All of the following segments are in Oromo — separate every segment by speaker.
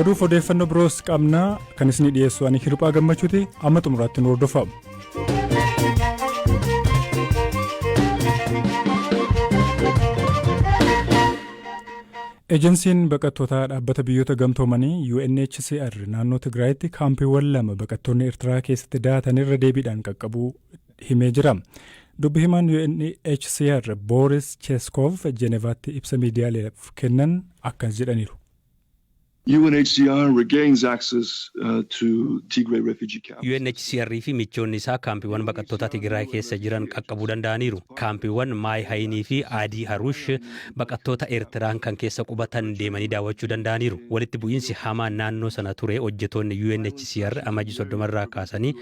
Speaker 1: Oduuf odeeffannoo biroos qabna kan isinii dhiyeessu ani Hirphaa Gammachuuti amma xumuraatti nu hordofaa. Ejensiin baqattootaa dhaabbata biyyoota gamtoomanii UNHCR naannoo Tigraayitti kaampiiwwan lama baqattoonni Eertiraa keessatti dahatan irra deebiidhaan qaqqabuu himee jira. Dubbi himaan UNHCR Booris Cheskov Jenevaatti ibsa miidiyaaleef kennan akkas jedhaniiru.
Speaker 2: UNHCR regains access to Tigray refugee camps.
Speaker 3: UNHCR fi michoonni isaa kaampiiwwan baqattootaa Tigraay keessa jiran qaqqabuu danda'aniiru. Kaampiiwwan Maay Hayinii fi Adii Haruush baqattoota Eertiraan kan keessa qubatan deemanii daawwachuu danda'aniiru. Walitti bu'iinsi hamaan naannoo sana ture hojjetoonni UNHCR Amajji 30 irraa kaasanii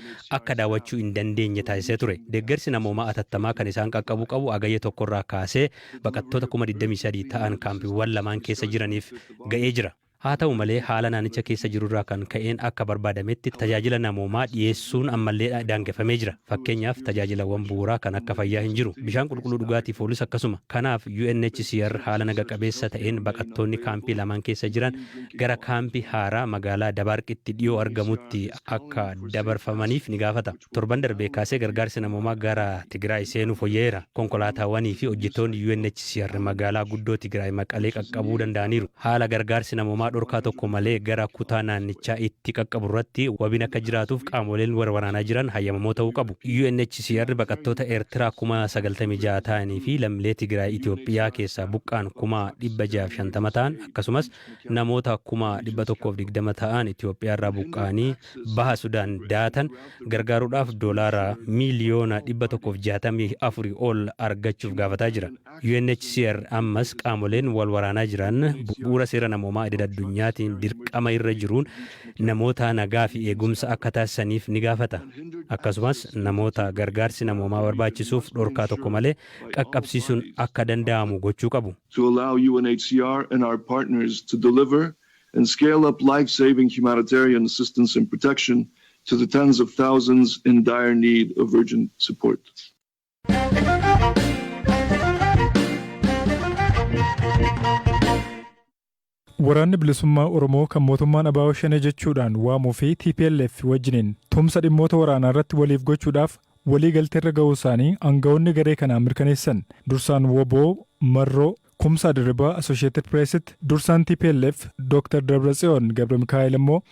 Speaker 3: akka daawwachuu hin dandeenye taasisee ture. Deeggarsi namoomaa atattamaa kan isaan qaqqabuu qabu Hagayya 1 irraa kaasee baqattoota 23,000 ta'an kaampiiwwan lamaan keessa jiraniif ga'ee jira. Haa ta'u malee, haala naannicha keessa jirurraa kan ka'een akka barbaadametti tajaajila namoomaa dhiyeessuun ammallee daangeffamee jira. Fakkeenyaaf, tajaajilawwan bu'uuraa kan akka fayyaa hin jiru. Bishaan qulqulluu dhugaatiif oolus akkasuma. Kanaaf, UNHCR haala naga qabeessa ta'een baqattoonni kaampii lamaan keessa jiran gara kaampii haaraa magaalaa Dabaarqitti dhiyoo argamutti akka dabarfamaniif ni gaafata. Torban darbee kaasee gargaarsi namoomaa gara Tigraay seenuu foyya'eera. Konkolaataawwanii fi hojjettoonni UNHCR magaalaa guddoo Tigraay Maqalee qaqqabuu danda'aniiru. Haala gargaarsi namoomaa dhorkaa tokko malee gara kutaa naannichaa itti qaqqaburratti wabiin akka jiraatuuf qaamoleen wal waraanaa jiran hayyamamoo ta'uu qabu. UNHCR baqattoota Eertiraa 96,000 ta'anii fi lammilee Tigraay Itoophiyaa keessaa buqqa'an 650,000 ta'an akkasumas namoota 120,000 ta'an Itoophiyaarraa buqqa'anii Baha Sudaan dahatan gargaaruudhaaf doolaara miiliyoona 164 ol argachuuf gaafataa jira. UNHCR ammas qaamoleen wal waraanaa jiran bu'uura seera namoomaa idil-addunyaatiin dirqama irra jiruun namoota nagaafi eegumsa akka taasisaniif ni gaafata. Akkasumas namoota gargaarsi namoomaa barbaachisuuf dhorkaa tokko malee qaqqabsiisuun akka danda'amu gochuu qabu.
Speaker 2: To allow UNHCR and our partners to deliver and scale up life-saving humanitarian assistance and protection to the tens of thousands in dire need of urgent support.
Speaker 1: Waraanni Bilisummaa Oromoo kan mootummaan ABO Shanee jechuudhaan waamuu fi tplf wajjiniin tumsa dhimmoota waraanaa irratti waliif gochuudhaaf walii galteerra ga'uu isaanii angawoonni garee kanaa mirkaneessan. Dursaan wbo Marroo Kumsaa Dirribaa Associated Pressitti, dursaan tplf Dr. Dabratsiyoon Gabramikaa'el immoo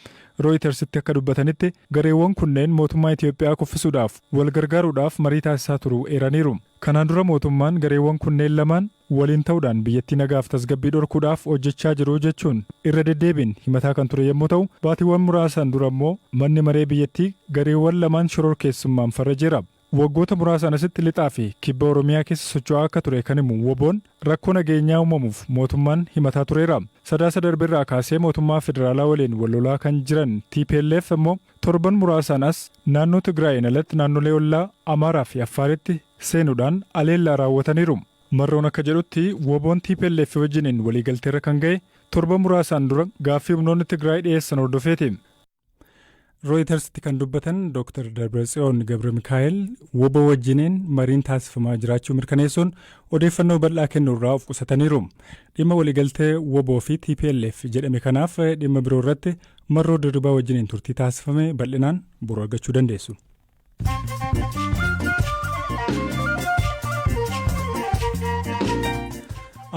Speaker 1: Rooyitersitti akka dubbatanitti gareewwan kunneen mootummaa Itiyoophiyaa kuffisuudhaaf wal gargaaruudhaaf marii taasisaa turuu eeraniiru. Kanaan dura mootummaan gareewwan kunneen lamaan waliin ta'uudhaan biyyattii nagaaf tasgabbii dhorkuudhaaf hojjechaa jiru jechuun irra deddeebiin himataa kan ture yommuu ta'u, baatiiwwan muraasaan dura immoo manni maree biyyattii gareewwan lamaan shororkeessummaan farrajeera. Waggoota muraasaan asitti Lixaa fi Kibba Oromiyaa keessa socho'aa akka ture kan himu WBOn, rakkoo nageenyaa uumamuuf mootummaan himataa tureera. Sadaasa darberraa kaasee mootummaa federaalaa waliin wal lolaa kan jiran tplf immoo torban muraasaan as naannoo Tigraayiin alatti naannolee ollaa Amaaraa fi Affaaritti seenuudhaan aleellaa raawwataniiru. Marroon akka jedhutti WBOn tplf wajjiniin waliigalteerra kan ga'e torban muraasaan dura gaaffii humnoonni Tigraay dhiyeessan hordofeeti. Rooyitarsitti kan dubbatan Dr. Dabratsiyoon Gabramikaa'el wbo wajjiniin mariin taasifamaa jiraachuu mirkaneessuun odeeffannoo bal'aa kennuurraa of qusataniiru. Dhimma waliigaltee wbo fi tplf jedhame kanaaf dhimma biroo irratti Marroo Dirribaa wajjiniin turtii taasifame bal'inaan boru argachuu dandeessu.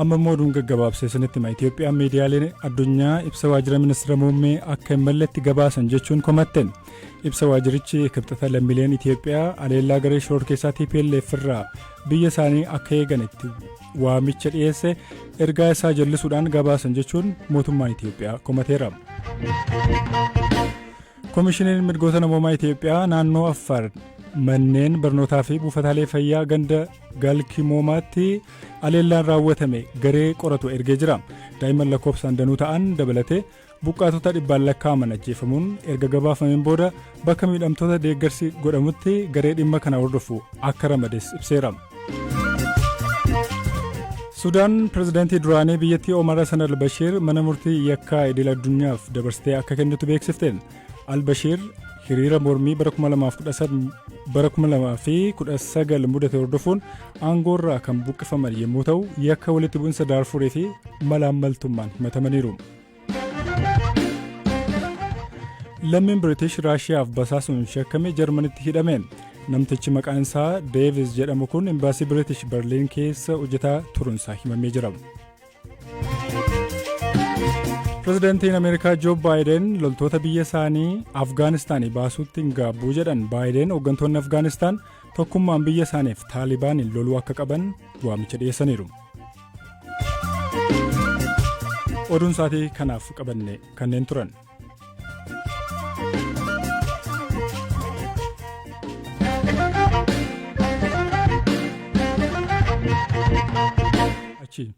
Speaker 1: Amma immoo oduun gaggabaabsee isinitti hima. Itoophiyaan miidiyaaleen addunyaa ibsa waajjira ministira muummee akka hin malletti gabaasan jechuun komatte. Ibsa waajjirichi kibxata lammiileen Itoophiyaa aleellaa garee shororkeessaa TPLF irraa biyya isaanii akka eegan itti waamicha dhiyeesse ergaa isaa jallisuudhaan gabaasan jechuun mootummaan Itoophiyaa komateera. Komishiniin mirgoota namoomaa Itoophiyaa naannoo Affaar manneen barnootaa fi buufataalee fayyaa ganda Galkimoomaatti aleellaan raawwatame garee qoratu ergee jira. Daa'imman lakkoofsaan danuu ta'an dabalatee buqqaatota dhibbaan lakkaa'aman ajjeefamuun erga gabaafameen booda bakka miidhamtoota deeggarsi godhamutti garee dhimma kana hordofu akka ramades ibseera. Sudaan pirezidaantii duraanii biyyattii Omar Hassan al-Bashir mana murtii yakkaa idil addunyaaf dabarsitee akka kennitu beeksifte. Al-Bashir hiriira mormii bara 2019 mudate hordofuun aangoorraa kan buqqifaman yommuu ta'u yakka walitti bu'insa Daarfurii fi malaammaltummaan himatamaniiru. Lammiin British Raashiyaaf basaasuun shakkame Jarmanitti hidhame. Namtichi maqaan isaa Deevis jedhamu kun imbaasii British Berliin keessa hojjetaa turuunsaa himamee jira. Pirezidaantiin Ameerikaa Joo Baayiden loltoota biyya isaanii Afgaanistaanii baasuutti hin gaabbuu jedhan. Baayiden hooggantoonni Afgaanistaan tokkummaan biyya isaaniif Taalibaaniin loluu akka qaban waamicha dhiyeessaniiru. Oduun isaatii kanaaf qabanne kanneen turan. Achi.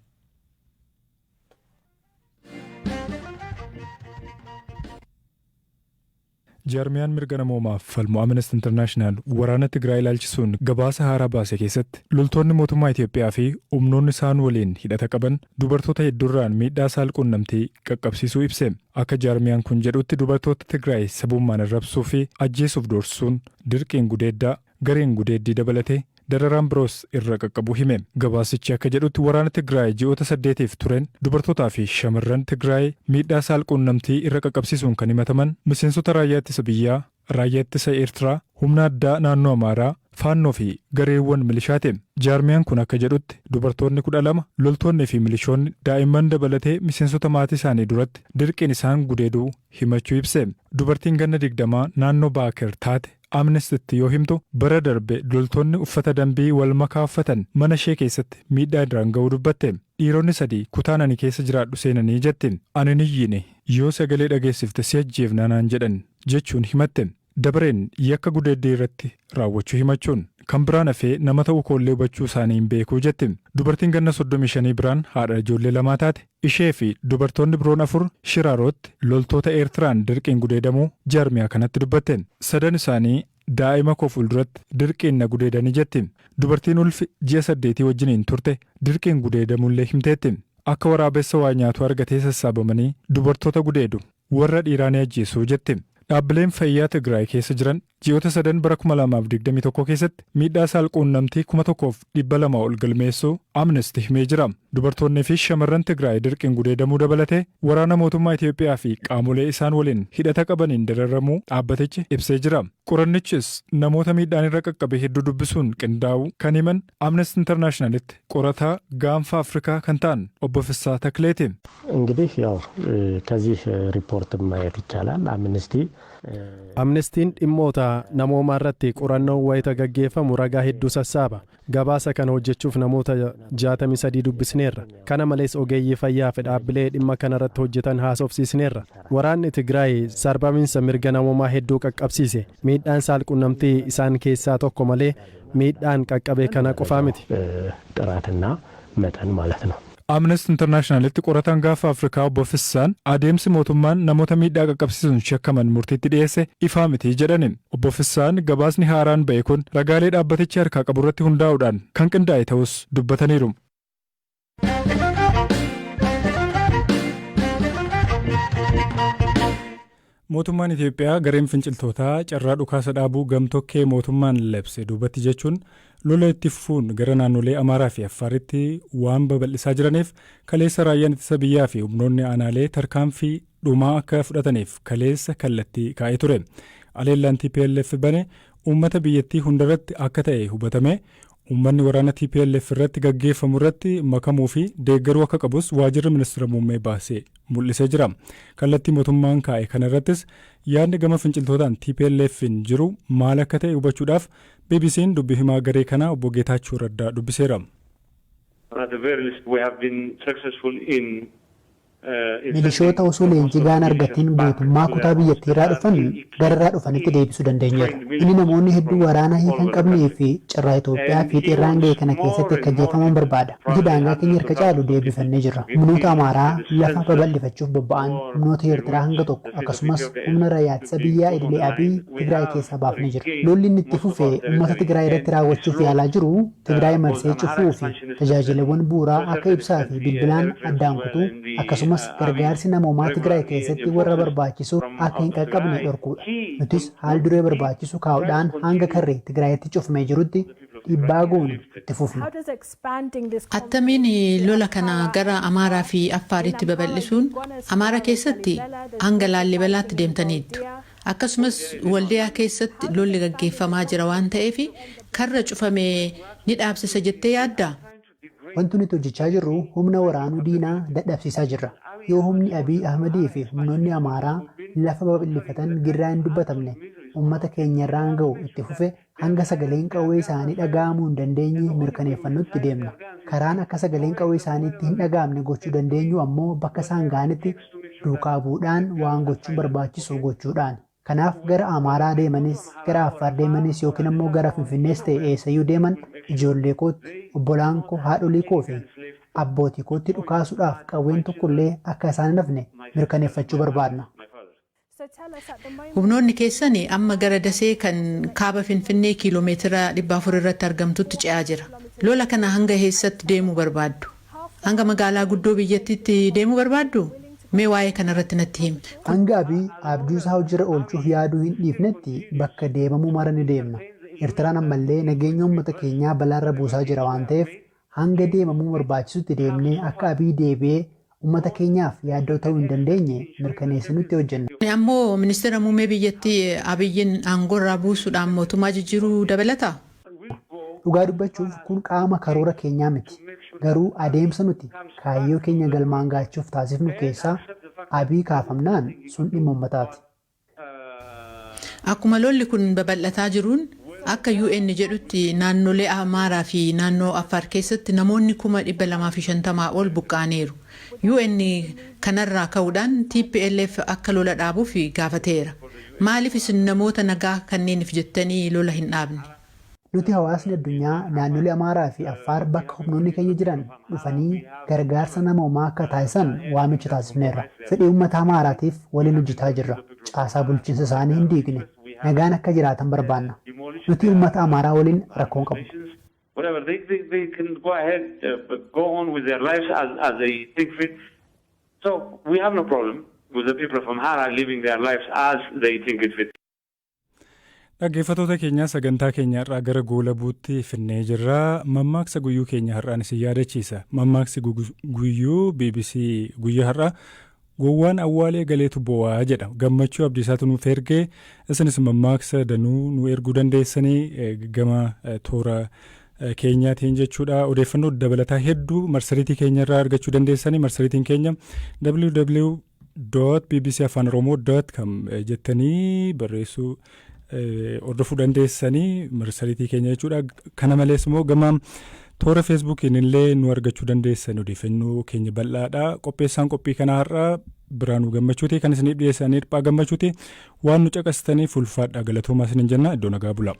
Speaker 1: Jaarmiyaan mirga namoomaaf falmu Amnesty International waraana Tigraay ilaalchisuun gabaasa haaraa baase keessatti, loltoonni mootummaa Itoophiyaa fi humnoonni isaan waliin hidhata qaban dubartoota hedduurraan miidhaa saalquunnamtii qaqqabsiisuu ibse. Akka jaarmiyaan kun jedhutti, dubartoota Tigraay sabummaan arrabsuu fi ajjeesuuf doorsisuun, dirqiin gudeeddaa, gareen gudeeddii dabalatee dararaan biroos irra qaqqabu hime. Gabaasichi akka jedhutti, waraana Tigraay ji'oota 8f tureen dubartootaa fi shamarran Tigraay miidhaa saalquunnamtii irra qaqqabsiisuun kan himataman miseensota raayyaa ittisa biyyaa, raayyaa ittisa Eertiraa, humna addaa naannoo Amaaraa, Faannoo fi gareewwan milishaati. Jaarmiyaan kun akka jedhutti, dubartoonni 12 loltoonni fi milishoonni daa'imman dabalatee miseensota maatii isaanii duratti dirqiin isaan gudeeduu himachuu ibse. Dubartiin ganna 20 naannoo Baaker taate Amnestytti yoo himtu, bara darbe loltoonni uffata dambii wal makaa uffatan mana ishee keessatti miidhaa irraan ga'uu dubbatte. "Dhiironni sadii kutaan ani keessa jiraadhu seenanii," jetti. "Ani hin iyyine. 'Yoo sagalee dhageessifte si ajjeefnaa' naan jedhan," jechuun himatte. Dabareen yakka gudeeddii irratti raawwachuu himachuun, "Kan biraan hafee nama ta'uu koollee hubachuu isaanii hin beekuu," jetti. Dubartiin ganna 35 biraan haadha ijoollee lamaa taate, ishee fi dubartoonni biroon afur Shiraarotti loltoota Eertiraan dirqiin gudeedamuu jaarmiyaa kanatti dubbatte. "Sadan isaanii daa'ima koo fuulduratti dirqiin na gudeedanii," jetti. Dubartiin ulfi ji'a 8 wajjiniin turte dirqiin gudeedamullee himteetti. "Akka waraabessa waa nyaatu argatee sassaabamanii dubartoota gudeedu. Warra dhiiraa ni ajjeesuu," jetti. Dhaabbileen fayyaa Tigraay keessa jiran ji'oota sadan bara 2021 keessatti miidhaa saalquunnamtii 1200 ol galmeessuu Amnesty himee jira. Dubartoonnii fi shamarran Tigraay dirqiin gudeedamuu dabalatee waraana mootummaa Itoophiyaa fi qaamolee isaan waliin hidhata qabaniin dararamuu dhaabbatichi ibsee jira. Qorannichis namoota miidhaan irra qaqqabe hedduu dubbisuun qindaa'uu kan himan Amnesty Internationalitti qorataa gaanfa Afrikaa kan ta'an obbo Fissaa Takleeti.
Speaker 4: እንግዲህ ያው ከዚህ ሪፖርት ማየት ይቻላል። አምነስቲ
Speaker 5: Amnestiin dhimmoota namoomaa irratti qorannoon wayita gaggeeffamu ragaa hedduu sassaaba. Gabaasa kana hojjechuuf namoota 63 dubbisneerra. Kana malees ogeeyyii fayyaa fi dhaabbilee dhimma kana irratti hojjetan haasofsiisneerra. Waraanni Tigraay sarbamiinsa mirga namoomaa hedduu qaqqabsiise. Miidhaan saalqunnamtii isaan keessaa tokko malee miidhaan qaqqabe kana qofaa miti.
Speaker 4: ጥራትና መጠን ማለት ነው።
Speaker 1: Amnesty Internationalitti qorataan gaafa Afrikaa obbo Fissaan adeemsi mootummaan namoota miidhaa qaqqabsiisuun shakkaman murtiitti dhiyeesse ifaa miti jedhani. Obbo Fissaan gabaasni haaraan ba'e kun ragaalee dhaabbatichi harkaa qabu irratti hundaa'uudhaan kan qindaa'e ta'us dubbataniiru. Mootummaan Itoophiyaa gareen finciltootaa carraa dhukaasa dhaabuu gamtokkee mootummaan labse duubatti jechuun lola itti fufuun gara naannolee Amaaraa fi Affaaritti waan babal'isaa jiraniif, kaleessa raayyaan ittisa biyyaa fi humnoonni aanaalee tarkaanfii dhumaa akka fudhataniif kaleessa kallattii kaa'ee ture. Aleellaan TPLF bane uummata biyyattii hundarratti akka ta'e hubatame, uummanni waraana TPLF irratti gaggeeffamu irratti makamuu fi deeggaruu akka qabus waajjirri ministeera muummee baasee mul'isee jira. Kallattii mootummaan kaa'e kana irrattis yaadni gama finciltootaan TPLF'n jiru maal akka ta'e hubachuudhaaf BBC'n dubbii himaa garee kanaa obbo Geetaachoo Raddaa dubbiseera.
Speaker 6: At the very least, we have been successful in
Speaker 7: Milishoota osoo leenjii gahaan argatiin guutummaa kutaa biyyattii irraa dhufan gara irraa dhufanitti deebisuu dandeenyeerra. Inni namoonni hedduu waraana hiika hin qabnee fi carraa Itoophiyaa fiixeerraan ga'e kana keessatti akka ajjeefaman barbaada. Nuti daangaa keenya harka caalu deebifannee jirra. Humnoota Amaaraa lafa babal'ifachuuf bobba'an, humnoota Eertiraa hanga tokko, akkasumas humna raayyaa ittisa biyyaa idilee Abiy Tigraay keessaa baafnee jirra. Lolli inni itti fufee uummata Tigraay irratti raawwachuuf yaalaa jiru Tigraay marsee cufuu fi tajaajilawwan bu'uuraa akka ibsaa fi bilbilaan addaan kutuu, akkasumas gargaarsi namoomaa Tigraay keessatti warra barbaachisu akka hin qaqqabne dhorkuudha. Nutis haal duree barbaachisu kaa'uudhaan hanga karri Tigraayitti cufamee jirutti dhiibbaa goonu itti fufna.
Speaker 8: Attamiin lola kana gara Amaaraa fi Affaaritti babal'isuun, Amaara keessatti hanga Laallibalaatti deemtaniittu. Akkasumas Waldiyaa keessatti lolli gaggeeffamaa jira waan ta'eef, karra cufame ni dhaabsisa jettee yaaddaa?
Speaker 7: Wanti nuti hojjechaa jirru humna waraanuu diinaa dadhabsiisaa jirra. Yoo humni Abiy Ahmadii fi humnoonni Amaaraa lafa babal'ifatan girraa hin dubbatamne uummata keenyarraan ga'u itti fufe, hanga sagaleen qawwee isaanii dhaga'amuu hin dandeenye mirkaneeffannutti deemna. Karaan akka sagaleen qawwee isaaniitti hin dhaga'amne gochuu dandeenyu ammoo bakka isaan ga'anitti duukaa bu'uudhaan waan gochuun barbaachisu gochuudhaan. Kanaaf gara Amaaraa deemanis, gara Affaar deemanis, yookiin ammoo gara Finfinnees ta'e eessayyuu deeman, ijoollee kootti, obbolaan koo, haadholii koo fi abbootii kootti dhukaasuudhaaf qawween tokkollee akka isaan hin hafne mirkaneeffachuu barbaadna.
Speaker 8: Humnoonni keessan amma gara Dasee kan kaaba Finfinnee kiiloomeetira 400 irratti argamtutti ce'aa jira. Lola kana hanga eessatti deemuu barbaaddu? Hanga magaalaa guddoo biyyattiitti deemuu barbaaddu? Mee waa'ee kanarratti natti himi.
Speaker 7: Hanga Abiy abjuu isaa hojiirra oolchuuf yaaduu hin dhiifnetti bakka deemamuu mara ni deemna. Eertiraan ammallee nageenya uummata keenyaa balaarra buusaa jira waan ta'eef, hanga deemamuu barbaachisutti deemnee akka Abiy deebi'ee uummata keenyaaf yaaddoo ta'uu hin dandeenye mirkaneessinutti hojjenna.
Speaker 8: Ammoo ministeera muummee biyyattii Abiyyiin aangoorraa buusuudhaan mootummaa jijjiiruu dabalata?
Speaker 7: Dhugaa dubbachuuf kun qaama karoora keenyaa miti. Garuu adeemsa nuti kaayyoo keenya galmaan gaachuuf taasifnu keessaa Abiy kaafamnaan sun dhimma uummataati.
Speaker 8: Akkuma lolli kun babal'ataa jiruun, akka UN jedhutti naannolee Amaaraa fi naannoo Affaar keessatti namoonni 250,000 ol buqqa'aniiru. UN kanarraa ka'uudhaan TPLF akka lola dhaabuuf gaafateera. Maaliif isin namoota nagaa kanneeniif jettanii lola hin dhaabne?
Speaker 7: Nuti hawaasni addunyaa naannolee Amaaraa fi Affaar bakka humnoonni keenya jiran dhufanii gargaarsa namoomaa akka taasisan waamicha taasifneerra. Fedhii uummata Amaaraatiif waliin hojjetaa jirra. Caasaa bulchiinsa isaanii hin diigne. Nagaan akka jiraatan barbaanna. Nuti uummata Amaaraa waliin rakkoo hin qabnu.
Speaker 6: Whatever, they can go ahead, but go on with their lives as they think fit. So we have no problem with the people of Amhara living their lives as they think it fit.
Speaker 1: Dhaggeeffattoota keenya, sagantaa keenya har'aa gara goolabuutti finnee jirra. Mammaaksa guyyuu keenya har'aan isin yaadachiisa. Mammaaksi guyyuu BBC guyyaa har'aa "Gowwaan awwaalee galeetu bo'aa" jedha. Gammachuu Abdiisaatu nuuf ergee. Isinis mammaaksa danuu nu erguu dandeessanii gama toora keenyaatiin jechuudha. Odeeffannoo dabalataa hedduu marsariitii keenya irraa argachuu dandeessanii. Marsariitiin keenya www.bbcafaanoromoo.com jettanii barreessuu hordofuu dandeessanii marsariitii keenya jechuudha. Kana malees immoo gama toora Feesbuukiin illee nu argachuu dandeessan. Odeeffannoo keenya bal'aadha. Qopheessaan qophii kanaa har'a Biraanuu Gammachuuti, kan isiniif dhiyeessan Hirphaa Gammachuuti. Waan nu caqastaniif ulfaadha, galatoomaa isiniin jenna. Iddoo nagaa bula.